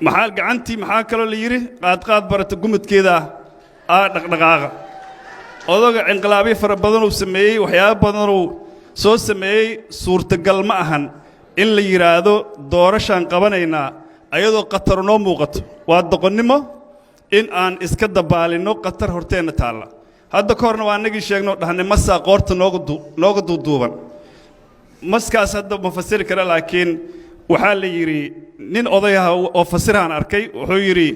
Maxaa gacantii, maxaa kaloo la yidhi? Qaadqaad barata gumudkeeda aa dhaqdhaqaaqa. Odoga inqilaabyo fara badanuu sameeyey, waxyaabo badanuu soo sameeyey. Suurtagal ma ahan in la yidhaahdo doorashaan qabanaynaa ayadoo khatar noo muuqato. Waa doqonnimo in aan iska dabaalinno khatar horteenna taalla. Hadda ka horna waa annagii sheegno, dhahnay masaa qoorta nooga duuduuban. Maskaas hadda ma fasiri kara, laakiin waxaa la yidhi nin odayaha oo fasirhaan arkay wuxuu yidhi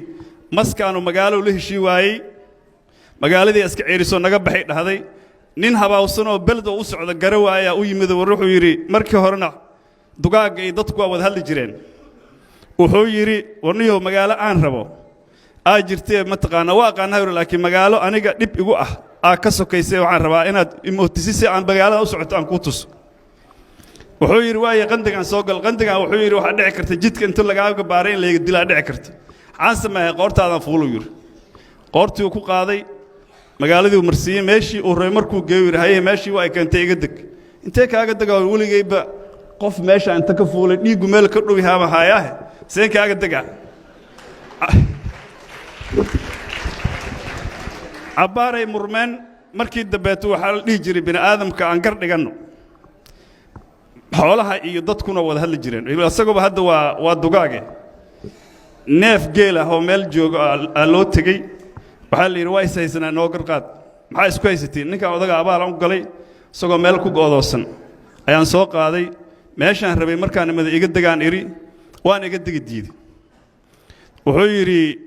maskaanu magaalo la heshii waayey, magaaladii iska ceerisoo naga baxay dhahday. Nin habaawsan oo beled oo u socda gara waayaa u yimid. War, wuxuu yidhi, markii horena dugaagga iyo dadku waa wada hadli jireen. Wuxuu yidhi, warniyow, magaalo aan rabo aa jirtee mataqaanaa? Waa aqaanaa yuri, laakiin magaalo aniga dhib igu ah aa ka sokaysay. Waxaan rabaa inaad imootisi si aan magaalada u socoto aan kuu tuso. Wuxuu yidhi, waaye, qandigaan soo gal qandigaan. Wuxuu yidhi, waxaa dhici karta jidka inta lagaaga baaray in layga dilaa dhici karta. Maxaan sameeyay? Qoortaadan fuulu yidhi. Qoortii uu ku qaaday, magaaladii uu marsiiyey, meeshii uu rabay markuu geeyo yidhi, haye, meeshii waa ay keentay, iga deg. Intee kaaga degaa? Weligayba qof meesha inta ka fuulay dhiiggu meel ka dhow yahaaba haayaahe, seen kaaga degaa? Cabbaaray murmeen. Markii dambeeto waxaa la dhihi jiray bini aadamka aan gar dhiganno, xoolaha iyo dadkuna wada hadli jireen. Isaguba hadda waa dugaage. Neef geel ah oo meel joogo aa loo tegey. Waxaa la yidhi, waa is haysanaa, noo garqaad. Maxaa isku haysatiin? Ninkan odaga abaalan u galay, isagoo meel ku go'doosan ayaan soo qaaday. Meeshaan rabay markaan imada iga degaan idhi, waan iga degi diiday. Wuxuu yidhi,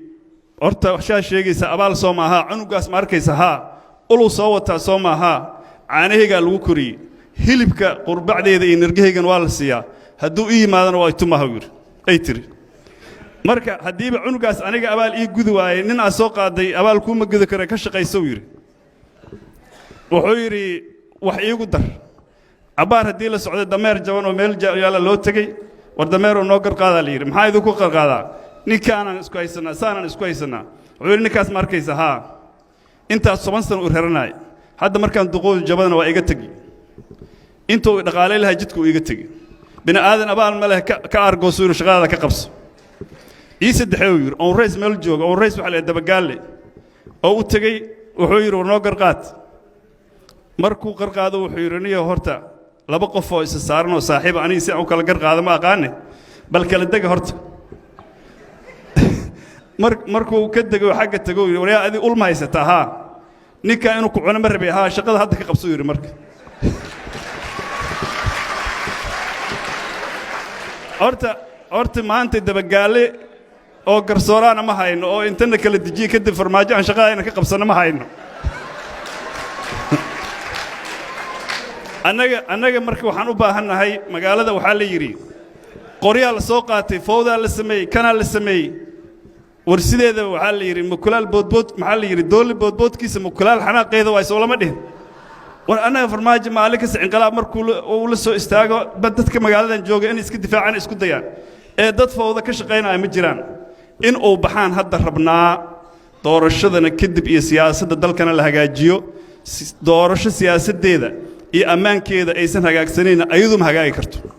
horta waxshaa sheegaysa abaal soo maahaa? Cunugaas ma arkaysa? Haa. Uluu soo wataa soo maahaa? Caanahaygaa lagu koriyey, hilibka qurbacdeeda iyo nirgahaygan waa la siiyaa. Hadduu ii yimaadana waa itumaha, yidhi ay tiri. Marka haddiiba cunugaas aniga abaal ii gudi waayey, nin aad soo qaaday abaal kuuma gudi kara, ka shaqayso, yidhi. Wuxuu yidhi, wax iigu dar. Cabbaar haddii la socday, dameer jaban oo meel yaalla loo tegey. War dameeroo, noo garqaadaa, la yidhi. Maxaa idinku qarqaadaa? Ninkaanaan isku haysanaa, saanaan isku haysanaa. Wuxuu yidhi, ninkaas ma arkaysa? Haa. Intaas 10 sano uu reranaayo, hadda markaan duqoodu jabadana waa iga tegi. Intuu dhaqaalay lahaa jidka uu iga tegi. Bini aadan abaal ma leh, ka argooso, yidhi, shaqadaada ka qabso. Ii saddexee, uu yidhi, oon rays meel jooga. Oon rays waxa la yidhaha dabagaalle oo u tegey. Wuxuu yidhi, war noo garqaad. Markuu qarqaado wuxuu yidhi, niyo, horta laba qof oo isa saaran oo saaxiiba aniga si aan u kala garqaado ma aqaane, bal kala dega horta. Markuu ka dego xagga tego yidhi, waryaa, adi ulma haysataa? Haa. Ninkaa inuu ku cuno ma rabay? Haa. Shaqada hadda ka qabso, yidhi. Marka horta maanta dabagaalle oo garsooraana ma hayno oo intana kala dejiye kadib Farmaajo aan shaqada ayna ka qabsanno ma hayno annaga. Marka waxaan u baahannahay magaalada waxaa la yidhi qoryaa la soo qaatay, fowdaa la sameeyey, kanaa la sameeyey. War sideedaba waxaa la yidhi mukulaal boodbood, maxaa la yidhi, dooli boodboodkiisa mukulaal xanaaqeeda waa soo lama dhihin. War annaga Farmaajo maalin kasta inqilaab markuu uu la soo istaago ba dadka magaaladan jooga in iska difaacaan isku dayaan ee dad fowda ka shaqaynaya ma jiraan. In uu baxaan hadda rabnaa, doorashadana kadib iyo siyaasadda dalkana la hagaajiyo. Doorasho siyaasaddeeda iyo ammaankeeda aysan hagaagsanayna ayadu ma hagaagi karto.